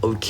ໂອເຄ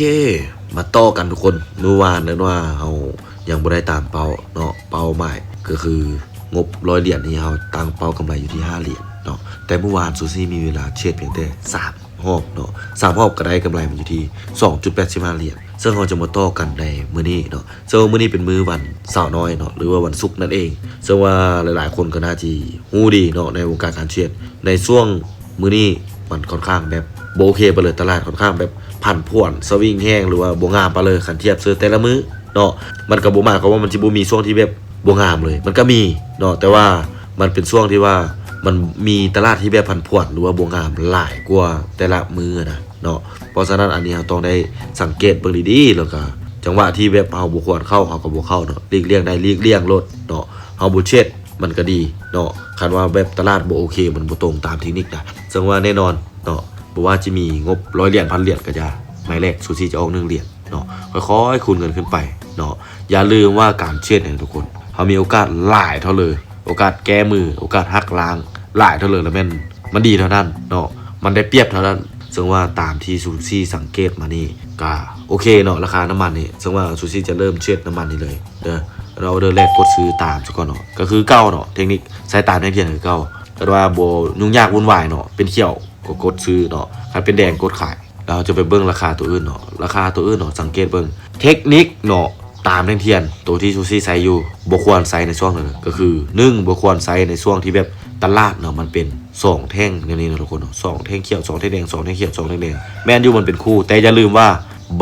ມາຕໍ່ກັນທຸກຄົນ. ມື້ວານນັ້ນວ່າເຮົາຍັງບໍ່ໄດ້ຕາມເປົ້າເນາະ, ເປົ້າໝາຍກໍຄືງົບຮ້ອຍຫຼຽນນີ້ ເຮົາຕັ້ງເປົ້າກຳໄລຢູ່ທີ່ຫ້າຫຼຽນເນາະ, ແຕ່ມື້ວານຊູຊີມີເວລາເທຣດພຽງແຕ່ສາມຮອບເນາະ, ສາມຮອບກໍໄດ້ກຳໄລມາຢູ່ທີ່ສອງຈຸດແປດສິບຫ້າຫຼຽນ. ເຊິ່ງເຮົາຈະມາຕໍ່ກັນໃນມື້ນີ້ເນາະ, ເຊິ່ງມື້ນີ້ເປັນມື້ວັນເສົານ້ອຍເນາະ ຫຼືວ່າວັນສຸກນັ້ນເອງ. ເຊິ່ງວ່າຫຼາຍໆຄົນກໍໜ້າຈະຮູ້ດີເນາະ ໃນວົງການການເທຣດ ໃນຊ່ວງມື້ນີ້ມັນຄ່ອນຂ້າງແບບບໍ່ໂອເຄໄປເລີຍ, ຕະຫຼາດຄ່ອນຂ້າງແບບຜັນຜວນ ສະວິງແຮງ ຫຼືວ່າບໍ່ງາມປານໃດ. ຄັນທຽບໃສ່ແຕ່ລະມື້ເນາະ ມັນກໍບໍ່ໝາຍຄວາມວ່າມັນຊິບໍ່ມີຊ່ວງທີ່ແບບບໍ່ງາມເລີຍ, ມັນກໍມີເນາະ, ແຕ່ວ່າມັນເປັນຊ່ວງທີ່ວ່າມັນມີຕະຫຼາດທີ່ແບບຜັນຜວນ ຫຼືວ່າບໍ່ງາມຫຼາຍກວ່າແຕ່ລະມື້ນະເນາະ. ເພາະສະນັ້ນ ອັນນີ້ເຮົາຕ້ອງໄດ້ສັງເກດເບິ່ງດີໆ ແລ້ວກໍຈັງຫວະທີ່ແບບເຮົາບໍ່ຄວນເຂົ້າ ເຮົາກໍບໍ່ເຂົ້າເນາະ, ຫຼີກລ່ຽງໄດ້ຫຼີກລ່ຽງໂລດເນາະ, ເຮົາບໍ່ເທຣດ ມັນກໍດີເນາະ. ຄັນວ່າແບບຕະຫຼາດບໍ່ໂອເຄ ມັນບໍ່ຕົງຕາມເທັກນິກນະ, ເຊິ່ງວ່າແນ່ນອນເນາະ ບໍ່ວ່າຈະມີງົບຮ້ອຍຫຼຽນ ພັນຫຼຽນກໍຢ່າ, ໄມ້ແລກຊູຊີຈະອອກໜຶ່ງຫຼຽນເນາະ, ຄ່ອຍໆຄູນເງິນຂຶ້ນໄປເນາະ. ຢ່າລືມວ່າການເທຣດນີ້ທຸກຄົນ ເຮົາມີໂອກາດຫຼາຍເທົ່າເລີຍ, ໂອກາດແກ້ມື ໂອກາດຫັກລ້າງຫຼາຍເທົ່າເລີຍ ແລ້ວແມ່ນມັນດີເທົ່ານັ້ນເນາະ, ມັນໄດ້ປຽບເທົ່ານັ້ນ. ເຊິ່ງວ່າຕາມທີ່ຊູຊີສັງເກດມານີ້ກໍໂອເຄເນາະ, ລາຄານ້ຳມັນນີ້ ເຊິ່ງວ່າຊູຊີຈະເລີ່ມເທຣດນ້ຳມັນນີ້ເລີຍເດີ. ເອົາເດີແລກກົດຊື້ຕາມຊະກ່ອນເນາະ, ກໍຄືເກົ່າເນາະ, ເທັກນິກໃຊ້ຕາມແທ່ງທຽນຄືເກົ່າ. ແຕ່ວ່າບໍ່ຫຍຸ້ງຍາກວຸ່ນວາຍເນາະ, ເປັນຂຽວກໍກົດຊື້ເນາະ, ຄັນເປັນແດງກົດຂາຍ. ແລ້ວເຮົາຈະໄປເບິ່ງລາຄາໂຕອື່ນເນາະ, ລາຄາໂຕອື່ນເນາະ, ສັງເກດເບິ່ງເທັກນິກເນາະ, ຕາມແທ່ງທຽນໂຕທີ່ຊູຊີໃຊ້ຢູ່ ບໍ່ຄວນໃຊ້ໃນຊ່ວງນັ້ນເລີຍ. ກໍຄື ໜຶ່ງ ບໍ່ຄວນໃຊ້ໃນຊ່ວງທີ່ແບບຕະຫຼາດເນາະ ມັນເປັນສອງແທ່ງແນວນີ້ເນາະທຸກຄົນເນາະ, ສອງແທ່ງຂຽວ ສອງແທ່ງແດງ ສອງແທ່ງຂຽວ ສອງແທ່ງແດງ. ແມ່ນຢູ່ ມັນເປັນຄູ່, ແຕ່ຢ່າລືມວ່າ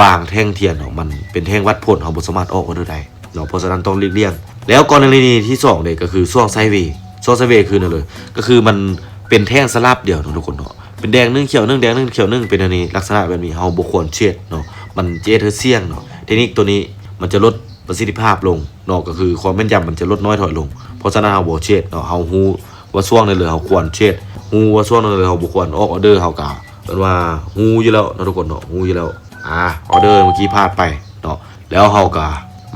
ບາງແທ່ງທຽນເນາະ ມັນເປັນແທ່ງວັດຜົນ, ເຮົາບໍ່ສາມາດອອກອອເດີໄດ້ເນາະ, ເພາະສະນັ້ນຕ້ອງຫຼີກລ່ຽງ. ແລ້ວກໍໃນກໍລະນີທີສອງເດ້ ກໍຄືຊ່ວງໄຊເວ, ຊ່ວງໄຊເວຄືນັ້ນເລີຍ, ກໍຄືມັນເປັນແທ່ງສະຫຼັບດຽວເນາະທຸກຄົນເນາະ, ເປັນແດງໜຶ່ງ ຂຽວໜຶ່ງ ແດງໜຶ່ງ ຂຽວໜຶ່ງ ເປັນແນວນີ້. ລັກສະນະແບບນີ້ເຮົາບໍ່ຄວນເທຣດເນາະ, ມັນຈະເຮັດໃຫ້ສ່ຽງເນາະ. ເທັກນິກໂຕນີ້ມັນຈະລົດປະສິດທິພາບລົງເນາະ, ກໍຄືຄວາມແມ່ນຢຳມັນຈະລົດນ້ອຍຖອຍລົງ. ເພາະສະນັ້ນເຮົາບໍ່ເທຣດເນາະ, ເຮົາຮູ້ວ່າຊ່ວງໃດເລີຍເຮົາຄວນເທຣດ, ຮູ້ວ່າຊ່ວງໃດເລີຍເຮົາບໍ່ຄວນອອກອອເດີ, ເຮົາກະເອີ້ນວ່າຮູ້ຢູ່ແລ້ວເນາະທຸກຄົນເນາະ, ຮູ້ຢູ່ແລ້ວ. ອາ ອອເດີມື້ກີ້ພາດໄປເນາະ, ແລ້ວເຮົາກະ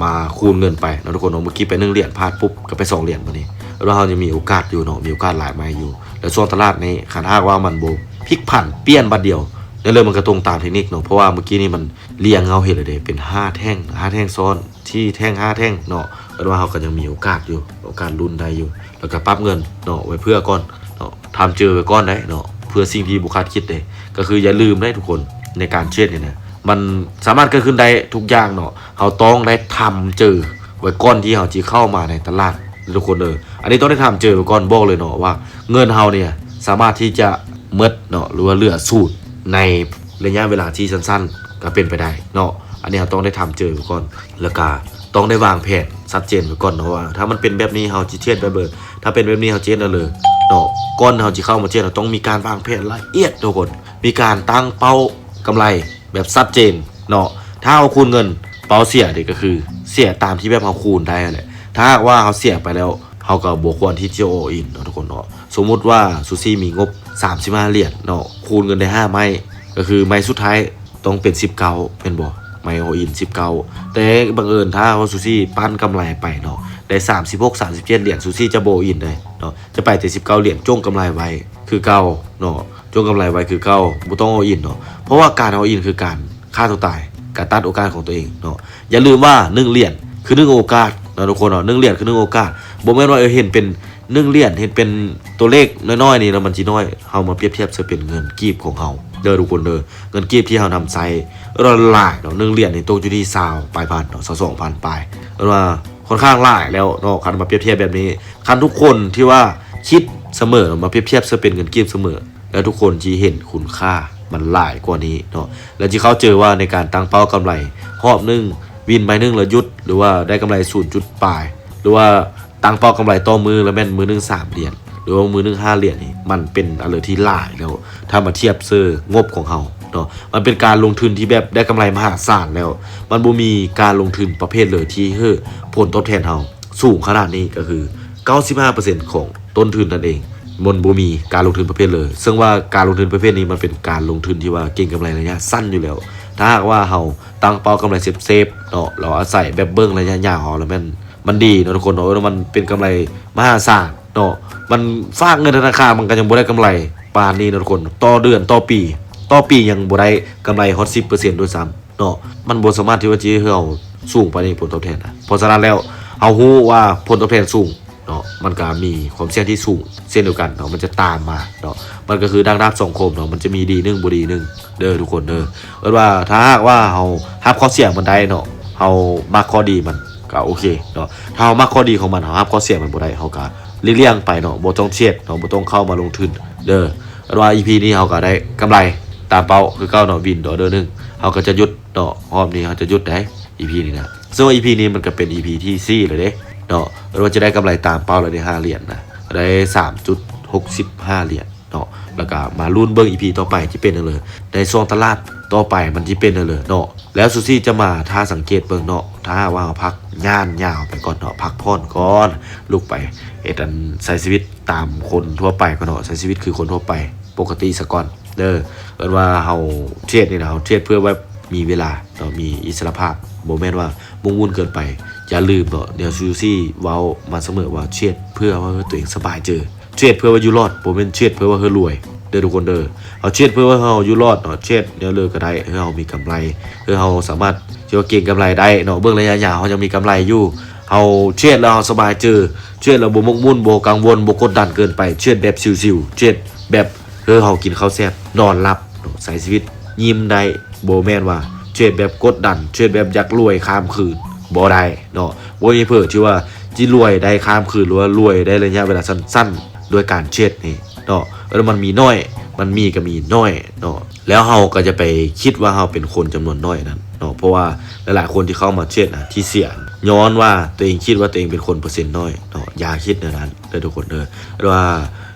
ມາຄູນເງິນໄປເນາະທຸກຄົນເນາະ. ເມື່ອກີ້ໄປໜຶ່ງຫຼຽນ ພາດປຸບກໍໄປສອງຫຼຽນ, ບາດນີ້ເອີ້ນວ່າເຮົາຍັງມີໂອກາດຢູ່ເນາະ, ມີໂອກາດຫຼາຍໄມ້ຢູ່. ແລ້ວຊ່ວງຕະຫຼາດນີ້ ຄັນຫາກວ່າມັນບໍ່ ພລິກຜັນປ່ຽນບາດດຽວ ແລ້ວມັນກໍຕົງຕາມເທັກນິກເນາະ, ເພາະວ່າເມື່ອກີ້ນີ້ມັນລຽງ ເຮົາເຫັນແລ້ວເດ້ ເປັນຫ້າແທ່ງ ຫ້າແທ່ງຊ້ອນ ສີ່ແທ່ງ ຫ້າແທ່ງເນາະ, ແປວ່າເຮົາກໍຍັງມີໂອກາດຢູ່ ໂອກາດລຸ້ນໄດ້ຢູ່. ແລ້ວກໍປັບເງິນເນາະ ໄວ້ເພື່ອກ່ອນເນາະ, ທຳເຈີໄວ້ກ່ອນໄດ້ເນາະ ເພື່ອສິ່ງທີ່ບໍ່ຄາດຄິດເດ້. ກໍຄືຢ່າລືມເດ້ທຸກຄົນ ໃນການເທຣດນີ້ນະ ມັນສາມາດເກີດຂຶ້ນໄດ້ທຸກຢ່າງເນາະ, ເຮົາຕ້ອງໄດ້ທຳເຈີໄວ້ກ່ອນທີ່ເຮົາຈະເຂົ້າມາໃນຕະຫຼາດ ທຸກຄົນເອີຍ. ອັນນີ້ຕ້ອງໄດ້ທຳເຈີໄວ້ກ່ອນ, ບອກເລີຍເນາະວ່າເງິນເຮົານີ້ສາມາດທີ່ຈະໝົດເນາະ ຫຼືວ່າເຫຼືອສູນໃນໄລຍະເວລາທີ່ສັ້ນໆ ກໍເປັນໄປໄດ້ເນາະ. ອັນນີ້ເຮົາຕ້ອງໄດ້ທຳເຈີໄວ້ກ່ອນ ແລ້ວກໍຕ້ອງໄດ້ວາງແຜນຊັດເຈນໄວ້ກ່ອນເນາະ ວ່າຖ້າມັນເປັນແບບນີ້ເຮົາຊິເທຣດແບບເລີຍ, ຖ້າເປັນແບບນີ້ເຮົາຊິເຮັດແນວເລີຍເນາະ. ກ່ອນເຮົາຊິເຂົ້າມາເທຣດ ເຮົາຕ້ອງມີການວາງແຜນລະອຽດທຸກຄົນ, ມີການຕັ້ງເປົ້າກຳໄລ ແບບຊັດເຈນເນາະ. ຖ້າເຮົາຄູນເງິນ ເປົ້າເສຍເດ້ກໍຄືເສຍຕາມທີ່ແບບເຮົາຄູນໄດ້ຫັ້ນແຫຼະ. ຖ້າຫາກວ່າເຮົາເສຍໄປແລ້ວ ເຮົາກໍບໍ່ຄວນທີ່ຈະ all in ເນາະທຸກຄົນເນາະ. ສົມມຸດວ່າຊູຊີມີງົບສາມສິບຫ້າຫຼຽນເນາະ, ຄູນເງິນໄດ້ຫ້າໄມ້ ກໍຄືໄມ້ສຸດທ້າຍຕ້ອງເປັນສິບເກົ້າແມ່ນບໍ່? ໄມ້ all in ສິບເກົ້າ. ແຕ່ບັງເອີນຖ້າວ່າຊູຊີປັ້ນກຳໄລໄປເນາະ ໄດ້ສາມສິບຫົກ ສາມສິບເຈັດຫຼຽນ, ຊູຊີຈະບໍ່ all in ເດ້ເນາະ, ຈະໄປແຕ່ສິບເກົ້າຫຼຽນ ຈົ່ງກຳໄລໄວ້ຄືເກົ່າເນາະ. ຈົ່ງກຳໄລໄວ້ຄືເກົ່າ, ບໍ່ຕ້ອງ all in ເນາະ. ເພາະວ່າການ all in ຄືການຂ້າຕົວຕາຍ, ການຕັດໂອກາດຂອງຕົວເອງເນາະ. ຢ່າລືມວ່າໜຶ່ງຫຼຽນຄືໜຶ່ງໂອກາດເນາະທຸກຄົນເນາະ, ໜຶ່ງຫຼຽນຄືໜຶ່ງໂອກາດ. ບໍ່ແມ່ນວ່າ ເອີ ເຫັນເປັນໜຶ່ງຫຼຽນ ເຫັນເປັນຕົວເລກນ້ອຍໆນີ້ແລ້ວມັນຊິນ້ອຍ, ເຮົາມາປຽບທຽບໃສ່ເປັນເງິນກີບຂອງເຮົາເດີທຸກຄົນເດີ. ເງິນກີບທີ່ເຮົານຳໃຊ້ຫຼາຍໆເນາະ, ໜຶ່ງຫຼຽນນີ້ຕົກຢູ່ທີ່ຊາວປາຍພັນເນາະ, ຊາວສອງພັນປາຍ, ເອີ້ນວ່າຄ່ອນຂ້າງຫຼາຍແລ້ວເນາະ. ຄັນມາປຽບທຽບແບບນີ້, ຄັນທຸກຄົນທີ່ວ່າຄິດສະເໝີເນາະ ມາປຽບທຽບໃສ່ເປັນເງິນກີບສະເໝີ ແລ້ວທຸກຄົນຊິເຫັນຄຸນຄ່າມັນຫຼາຍກວ່ານີ້ເນາະ, ແລ້ວຊິເຂົ້າໃຈວ່າໃນການຕັ້ງເປົ້າກຳໄລຮອບໜຶ່ງ ວິນໄມ້ໜຶ່ງແລ້ວຢຸດ ຫຼືວ່າໄດ້ກຳໄລສູນຈຸດປາຍ ຫຼືວ່າຕັ້ງເປົ້າກຳໄລຕໍ່ມື້ແລ້ວແມ່ນມື້ໜຶ່ງສາມຫຼຽນ ຫຼືວ່າມື້ໜຶ່ງຫ້າຫຼຽນນີ້ ມັນເປັນອັນເລີທີ່ຫຼາຍແລ້ວ ຖ້າມາທຽບໃສ່ງົບຂອງເຮົາເນາະ. ມັນເປັນການລົງທຶນທີ່ແບບໄດ້ກຳໄລມະຫາສານແລ້ວ, ມັນບໍ່ມີການລົງທຶນປະເພດເລີທີ່ໃຫ້ຜົນຕອບແທນເຮົາ ສູງຂະໜາດນີ້ ກໍຄືເກົ້າສິບຫ້າເປີເຊັນຂອງຕົ້ນທຶນນັ້ນເອງ. ມັນບໍ່ມີການລົງທຶນປະເພດເລີ, ເຊິ່ງວ່າການລົງທຶນປະເພດນີ້ ມັນເປັນການລົງທຶນທີ່ວ່າເກັງກຳໄລໄລຍະສັ້ນຢູ່ແລ້ວ. ຖ້າຫາກວ່າເຮົາຕັ້ງເປົ້າກຳໄລເຊບໆເນາະ, ເຮົາອາໄສແບບເບິ່ງໄລຍະຍາວເຮົາ ແລ້ວແມ່ນມັນດີເນາະທຸກຄົນເນາະ, ມັນເປັນກຳໄລມະຫາສານເນາະ. ມັນຝາກເງິນທະນາຄານ ມັນກໍຍັງບໍ່ໄດ້ກຳໄລປານນີ້ເນາະທຸກຄົນ, ຕໍ່ເດືອນ ຕໍ່ປີ ຕໍ່ປີຍັງບໍ່ໄດ້ກຳໄລຮອດສິບເປີເຊັນດ້ວຍຊ້ຳ. ເນາະ ມັນບໍ່ສາມາດທີ່ວ່າຈະເຮັດໃຫ້ເຮົາສູງປານນີ້ຜົນຕອບແທນນະ. ເພາະສະນັ້ນແລ້ວ ເຮົາຮູ້ວ່າຜົນຕອບແທນສູງເນາະ ມັນກໍມີຄວາມສ່ຽງທີ່ສູງເຊັ່ນດຽວກັນເນາະ ມັນຈະຕາມມາເນາະ. ມັນກໍຄືດັ່ງດາບສອງຄົມເນາະ ມັນຈະມີດີໜຶ່ງ ບໍ່ດີໜຶ່ງເດີທຸກຄົນເດີ. ເອີ້ນວ່າຖ້າຫາກວ່າເຮົາຮັບຂໍ້ເສຍມັນໄດ້ເນາະ ເຮົາມັກຂໍ້ດີມັນ ກໍໂອເຄເນາະ. ຖ້າເຮົາມັກຂໍ້ດີຂອງມັນ ເຮົາຮັບຂໍ້ເສຍມັນບໍ່ໄດ້ ເຮົາກໍຫຼີກລ່ຽງໄປເນາະ ບໍ່ຕ້ອງເທຣດເນາະ ບໍ່ຕ້ອງເຂົ້າມາລົງທຶນເດີ. ເອີ້ນວ່າອີພີນີ້ເຮົາກໍໄດ້ກຳໄລຕາມເປົ້າຄືເກົ່າເນາະ ວິນອອເດີໜຶ່ງ ເຮົາກໍຈະຢຸດເນາະ ຮອບນີ້ເຮົາຈະຢຸດໄດ໋ ອີພີນີ້ນະ. ເຊິ່ງວ່າອີພີນີ້ມັນກໍເປັນອີພີທີສີ່ແລ້ວເດ້ເນາະ ເອີ້ນວ່າຈະໄດ້ກຳໄລຕາມເປົ້າແລ້ວເດ້ ຫ້າຫຼຽນນະ ໄດ້ສາມຈຸດຫົກສິບຫ້າຫຼຽນ ເນາະ ແລ້ວກໍມາລຸ້ນເບິ່ງອີພີຕໍ່ໄປຈະເປັນຈັ່ງໃດ ໃນຊ່ວງຕະຫຼາດຕໍ່ໄປມັນຈະເປັນຈັ່ງໃດເນາະ. ແລ້ວຊູຊີຈະມາຖ້າສັງເກດເບິ່ງເນາະ ຖ້າຫາກວ່າເຮົາພັກຍານຍາວໄປກ່ອນເນາະ ພັກຜ່ອນກ່ອນ ລຸກໄປເຮັດອັນ ໃຊ້ຊີວິດຕາມຄົນທົ່ວໄປກ່ອນເນາະ ໃຊ້ຊີວິດຄືຄົນທົ່ວໄປປົກກະຕິສາກ່ອນເດີ. ເອີ້ນວ່າເຮົາເທຣດນີ້ນະ ເຮົາເທຣດເພື່ອແບບມີເວລາເນາະ ມີອິດສະຫຼະພາບ ບໍ່ແມ່ນວ່າໝົກໝຸ່ນເກີນໄປ. ຢ່າລືມເນາະ ແນວຊູຊີເວົ້າມາສະເໝີວ່າ ເທຣດເພື່ອວ່າໃຫ້ຕົວເອງສະບາຍເຈີ ເທຣດເພື່ອວ່າຢູ່ລອດ ບໍ່ແມ່ນເທຣດເພື່ອວ່າເຮົາລວຍເດີທຸກຄົນເດີ. ເຮົາເທຣດເພື່ອວ່າເຮົາຢູ່ລອດເນາະ ເທຣດແນວເລີກກໍໄດ້ ເພື່ອເຮົາມີກຳໄລ ເພື່ອເຮົາສາມາດທີ່ວ່າເກັງກຳໄລໄດ້ເນາະ. ເບິ່ງໄລຍະຍາວເຮົາຍັງມີກຳໄລຢູ່ ເຮົາເທຣດແລ້ວເຮົາສະບາຍເຈີ ເທຣດແລ້ວບໍ່ໝົກໝຸ່ນ ບໍ່ກັງວົນ ບໍ່ກົດດັນເກີນໄປ ເທຣດແບບຊິວໆ ເທຣດແບບ ເອີ ເຮົາກິນເຂົ້າແຊບ ນອນຫຼັບເນາະ ໃຊ້ຊີວິດຍິ້ມໄດ້. ບໍ່ແມ່ນວ່າເທຣດແບບກົດດັນ ເທຣດແບບຢາກລວຍຂ້າມຄືນ ບໍ່ໄດ້ເນາະ. ບໍ່ມີເຜີທີ່ວ່າຊິລວຍໄດ້ຂ້າມຄືນ ຫຼືວ່າລວຍໄດ້ໄລຍະເວລາສັ້ນໆ ດ້ວຍການເທຣດນີ້ເນາະ. ເອີ ມັນມີໜ້ອຍ ມັນມີກໍມີໜ້ອຍເນາະ. ແລ້ວເຮົາກໍຈະໄປຄິດວ່າເຮົາເປັນຄົນຈຳນວນໜ້ອຍນັ້ນເນາະ ເພາະວ່າຫຼາຍໆຄົນທີ່ເຂົ້າມາເທຣດນະ ທີ່ເສຍ ຍ້ອນວ່າຕົວເອງຄິດວ່າຕົວເອງເປັນຄົນເປີເຊັນໜ້ອຍເນາະ. ຢ່າຄິດແນວນັ້ນເດີທຸກຄົນເດີ. ເອີ້ນວ່າ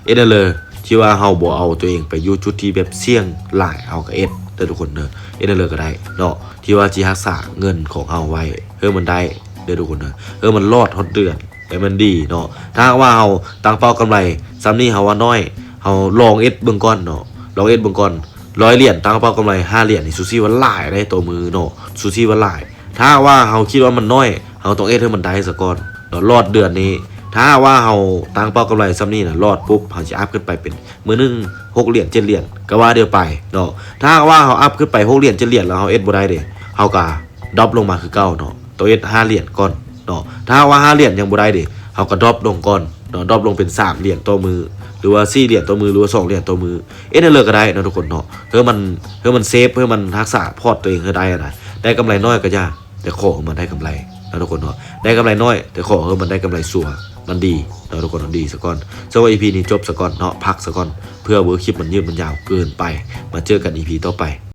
ເຮັດແນວເລີ ທີ່ວ່າເຮົາບໍ່ເອົາຕົວເອງໄປຢູ່ຈຸດທີ່ແບບສ່ຽງຫຼາຍ ເຮົາກໍເຮັດເດີທຸກຄົນເດີ. ເຮັດແນວເລີກໍໄດ້ເນາະ ທີ່ວ່າຊິຮັກສາເງິນຂອງເຮົາໄວ້ ເອີ ມັນໄດ້ເດີທຸກຄົນເດີ ເອີ ມັນລອດຮອດເດືອນ ແຕ່ມັນດີເນາະ. ຖ້າຫາກວ່າເຮົາຕັ້ງເປົ້າກຳໄລສ່ຳນີ້ ເຮົາວ່າໜ້ອຍ ເຮົາລອງເຮັດເບິ່ງກ່ອນເນາະ ລອງເຮັດເບິ່ງກ່ອນ. ຮ້ອຍຫຼຽນ ຕັ້ງເປົ້າກຳໄລຫ້າຫຼຽນນີ້ ຊູຊີວ່າຫຼາຍເດ້ຕໍ່ມື້ເນາະ ຊູຊີວ່າຫຼາຍ. ຖ້າຫາກວ່າເຮົາຄິດວ່າມັນໜ້ອຍ ເຮົາຕ້ອງເຮັດໃຫ້ມັນໄດ້ສາກ່ອນເນາະ ລອດເດືອນນີ້. ຖ້າຫາກວ່າເຮົາຕັ້ງເປົ້າກຳໄລສ່ຳນີ້ນະ ລອດປຸບ ເຮົາຊິອັບຂຶ້ນໄປເປັນ ມື້ໜຶ່ງຫົກຫຼຽນເຈັດຫຼຽນກໍວ່າດຽວໄປເນາະ. ຖ້າຫາກວ່າເຮົາອັບຂຶ້ນໄປຫົກຫຼຽນເຈັດຫຼຽນແລ້ວເຮົາເຮັດບໍ່ໄດ້ເດ້ ເຮົາກໍດຣອບລົງມາຄືເກົ່າເນາະ ຕ້ອງເຮັດຫ້າຫຼຽນກ່ອນເນາະ. ຖ້າຫາກວ່າຫ້າຫຼຽນຍັງບໍ່ໄດ້ເດ້ ເຮົາກໍດຣອບລົງກ່ອນເນາະ ດຣອບລົງເປັນສາມຫຼຽນຕໍ່ມື້ ຫຼືວ່າສີ່ຫຼຽນຕໍ່ມື້ ຫຼືວ່າສອງຫຼຽນຕໍ່ມື້ ເຮັດແນວເລີກໍໄດ້ເນາະທຸກຄົນເນາະ. ເພື່ອມັນ ເພື່ອມັນເຊຟ ເພື່ອມັນຮັກສາພອດຕົວເອງໃຫ້ໄດ້ນະ. ໄດ້ກຳໄລໜ້ອຍກໍຢ່າ ແຕ່ຂໍໃຫ້ມັນໄດ້ກຳໄລເນາະທຸກຄົນເນາະ. ໄດ້ກຳໄລໜ້ອຍ ແຕ່ຂໍໃຫ້ມັນໄດ້ກຳໄລຊົວ ມັນດີເນາະທຸກຄົນເນາະ ດີສາກ່ອນ. ສຳລັບອີພີນີ້ຈົບສາກ່ອນເນາະ ພັກສາກ່ອນ ເພື່ອບໍ່ໃຫ້ຄລິບມັນຍືດມັນຍາວເກີນໄປ. ມາເຈີກັນອີພີຕໍ່ໄປ.